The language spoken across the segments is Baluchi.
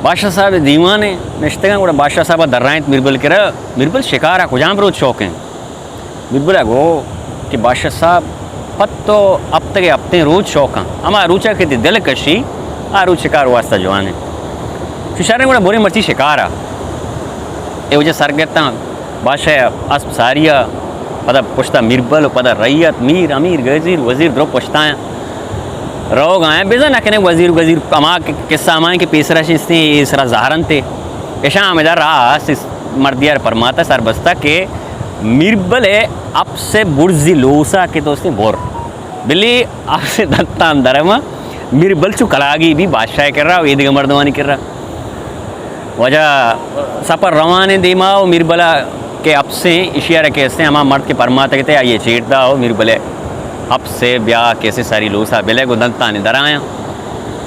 بادشاہ صاحب دیوان ءَ نشتگاں، گڑا بادشاہ صاحب ءَ درائینت میربل کرا، میربل، شکار ءَ کجام روچ شوقیں؟ میربل ءَ گو کہ بادشاہ صاحب، پہ تو ہپتگ ءِ ہپتیں روچ شوقاں، ہما روچ ءَ کہ تئی دل کشی، آ روچ شکار واسطہ جوان انت۔ چو شریں، گڑا بریں مرچی شکار ءَ۔ اے وجہ سر گپتاں، بادشاہ اسپ ساری ءَ، پدا پشتا میربل و پدا رعیت، میر، امیر، گزیر، وزیر درو پشتایاں۔ روگ آیاں، بزاں نہ کنے وزیر و گزیر ہما کہ قصہ ہمائیں کہ پیسرا شنستیں، اے سرا زہرنتے۔ اشاں ہمدا راہ است، مردیار پرماتا سر بستا کہ میربل ءِ اپس ءِ برزی لوسا کہ دوستیں بر۔ بلی اپس ءِ دنتان درما، میربل چو کلاگی بی بادشاہ ءِ کرا و ایدگہ مردمانی کرا۔ واجہ سپر روانیں دیما و میربلا کہ اپسیں، اشی ءَ را کہ استیں ہما مرد کہ پرماتگ ات، آئی ءَ چیٹ دا و میربل ءِ اپس ءَ بیا کہ استیں ساری لوسا بلے گو دنتانی درایاں۔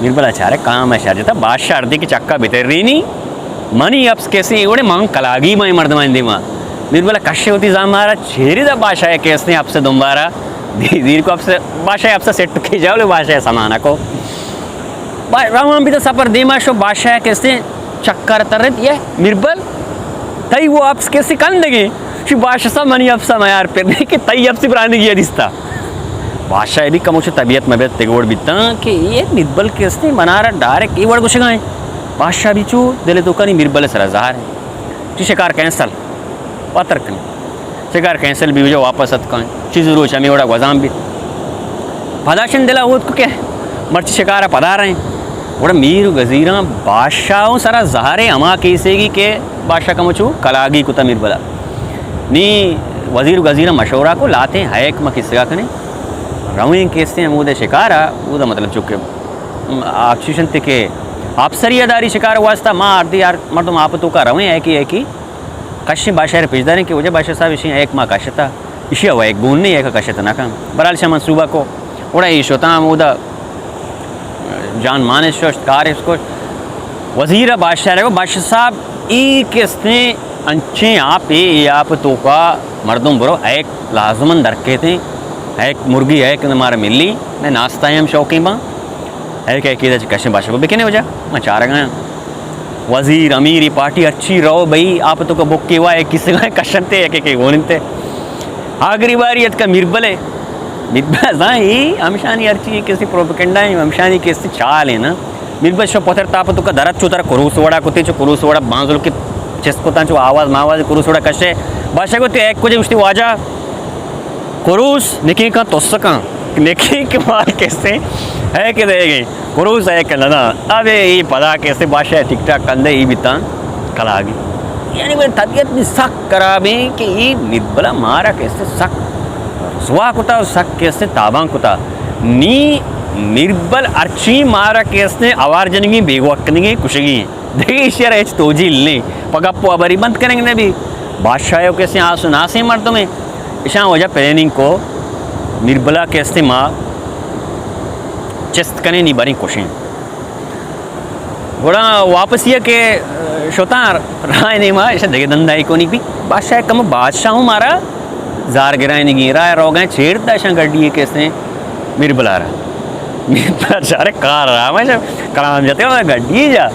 میربلا چارے کام ءَ شر جتا، بادشاہ اردی کہ چکا بترینی، منی اپس کہ استیں اے وڑے من کلاگی باں مردمانی دیما۔ میربلا کشے وتی زامارا چیری دا بادشاہ کہ استیں اپس ءِ دمبارا۔ دی-، دیر کو اپس، بادشاہ اپس سیٹ کے جاولے بادشاہ سمانا کو۔ با-، روان بیت سپر دیما شو، بادشاہ کہ استیں چکر ترت، یہ میربل، تئی وہ اپس کہ استیں کندگیں؟ شو بادشاہ صاحب، منی اپس میار پر نہیں کہ تئی اپس براندگی دیستا۔ بادشاہ بھی کموچ طبیعت مبیت تگوڑ بیتاں کہ یہ میربل کہ استیں منارا ڈائریکٹ اے وڑ گوشگائیں۔ بادشاہ بھی چو دل تو کنی میربل سرا زہر ہے۔ چی شکار کینسل۔ پتر کنی۔ شکار کینسل بی، وجہ واپس اتکاں۔ چیز روچ ہمیں وڑا گوزان بیت۔ پدا شن دلا ہوت کو کہ مرچی شکارا پدا رہیں۔ گڑا میر و گزیراں بادشاہوں سرا زہرے ہما کیسے گی کہ بادشاہ کمو چو کلاگی کتا میربلا۔ نی وزیر و گزیراں مشورہ کو، لاتیں ہیک ما کسگا کنیں۔ رویں کیسے ہمودے شکارا، اودا مطلب چو کہ آپشن تے کہ آپسری داری شکار واسطہ ما اردی یار مردم آپ تو کا رویں ہے کہ، ہے کہ کشیں بادشاہ ءَ پیش داریں کہ وجہ بادشاہ صاحب اشی ایک ما کشتا، اشی ءَ ایک گون نہیں، ایک کشت نہ کن۔ برحال شہ منصوبہ کو، گڑا ای شتاں ہمودا جان مانش ششت، کارش کشت۔ وزیر ءَ بادشاہ ءَ گو، بادشاہ صاحب، ای کستیں انچیں آپ، ای آپ توکا مردم برو، ایک لازمن درکیتیں، ایک مرگی ایک مارا ملی، میں ناشتہ ہم شوقین باں۔ ایک ایک چہ کشیں بادشاہ کو بکنے وجہ، میں چارگاں۔ وزیر، امیر، ای پارٹی ہرچی رو بھئی، آپ تو کا بکے وا، ایک کسے گا کشنتے، ایک ایک گوننتے۔ آخری باری اتکا میربل ہے۔ میربل زاں ای ہمشانی ہرچی کسی پروپیگنڈا ہے، ہمشانی کسی چال ہے نا۔ میربل شو پتر تاپ تو کا درت چو تر کروس وڑا کتے، چو کروس وڑا بانزل کے چست کتاں، چو آواز ماواز کروس وڑا کشے۔ بادشاہ کو تے ایک کجے گشتی واجہ کروس نکیں کن تسکاں، نکیں کہ مال کسے ہے کہ دے گئے۔ کروس ہے کہ نہ، ابے ای پدا کسے بادشاہ ٹک ٹاک کندے ای بیتاں کلاگی۔ یعنی میری طبیعت بھی سک خراب ہے کہ ای میربلا مارا کسے سک رسوا کتا، سک کسے تابان کتا۔ نی میربل ارچی مارا کسے آوار جنگی، بیگواہ کنگی، کشگی۔ دگہ ایشی ءَ را ہچ توجیل نیں۔ پہ گپ و ہبری بند کنگ نہ بی۔ بادشاہ ءَ کسے آس و ناسیں مردمے۔ اشاں وجہ پلاننگ کو، میربلا کسے ما چست کنیں نی بریں کشیں۔ گڑا واپسی ءَ کہ شتاں راہ نیما، اشاں دگہ دندائی کونی بی۔ بادشاہ کم، بادشاہ ہوں مارا زار گرائینگی، راہ روگیں چیر داشاں گڈی کسے میربلا را۔ میربلا چارے کار را، میں کلام جاتے ہو گڈی جا۔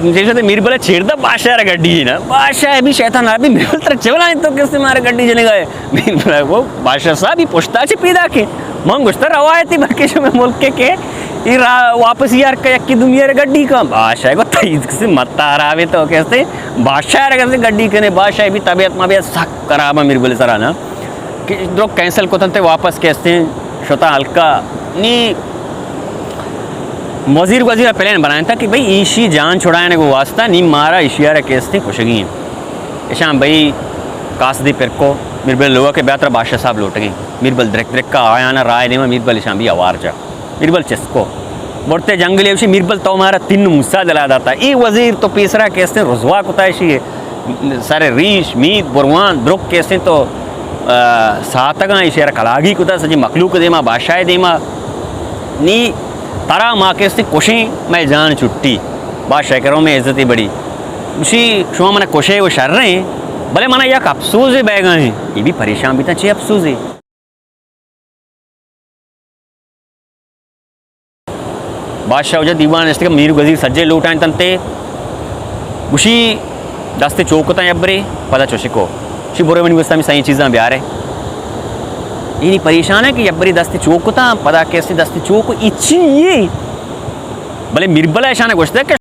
جیسے میربلا چیر دا بادشاہ را گڈی نا۔ بادشاہ بھی شیطان، ابھی میربل تر چولا تو کسے مارا گڈی جنے گئے۔ میربلا وہ بادشاہ صاحب ہی پشتا چے پیدا کے۔ من گشتا روایتی بلکہ شمے ملک کے کہ ای را واپس یار کا یکی دومی را گڈی کا۔ بادشاہ کو تئی کسے متا راوے تو کسے بادشاہ را کسے گڈی کنے۔ بادشاہ بھی طبیعت ما بھی سک خراب ہے میربل سرا نا۔ کہ درو کینسل کتنت، واپس کہ استیں شتاں ہلکا۔ نی وزیر، وزیر پلان بنائیں تھا کہ بھئی ایشی جان چھڑائنے کو واسطہ نی مارا ایشی آرا کہ استیں کشگی ہیں۔ اشاں بھئی قاصدی پرکو، میربل لوگا کہ بیاترا بادشاہ صاحب لوٹگی۔ میربل درک درک کا آیانا رائے دیما، میربل اشاں بھی آوار جا۔ میربل چست کو۔ برتے جنگلے وشی، میربل تو مارا تین موسا دلا داتا۔ ای وزیر تو پیسرا کہ استیں رسوا کتا، اشی سر ریش، مید، بروان، درک کہ استیں تو، آ، ساتگاں، اشی را کلاگی کتا، سجی مخلوق دیما، بادشاہ دیما۔ نی ترا ما کہ استیں کشیں، میں جان چھٹی۔ بادشاہ کرو میں عزتی بڑی۔ وشی شما منا کشے و شریں، بلے منا یک افسوز بیگا ہیں۔ یہ بھی پریشان بیتا، چی افسوز ہے؟ بادشاہ واجہ دیوان نشتگ، میر گزیر سجے لوٹائینت انت، گوشی، دست چوک کتاں یبرے، پدا چوشکو، شی برو منی واسطہ ہمے سئیں چیزاں بیارے۔ یعنی پریشان ہے کہ یبرے دست چوک کتاں، پدا کیسے دست چوک، ای چی یے؟ بلے میر بلا اشاں گوشتگ کہ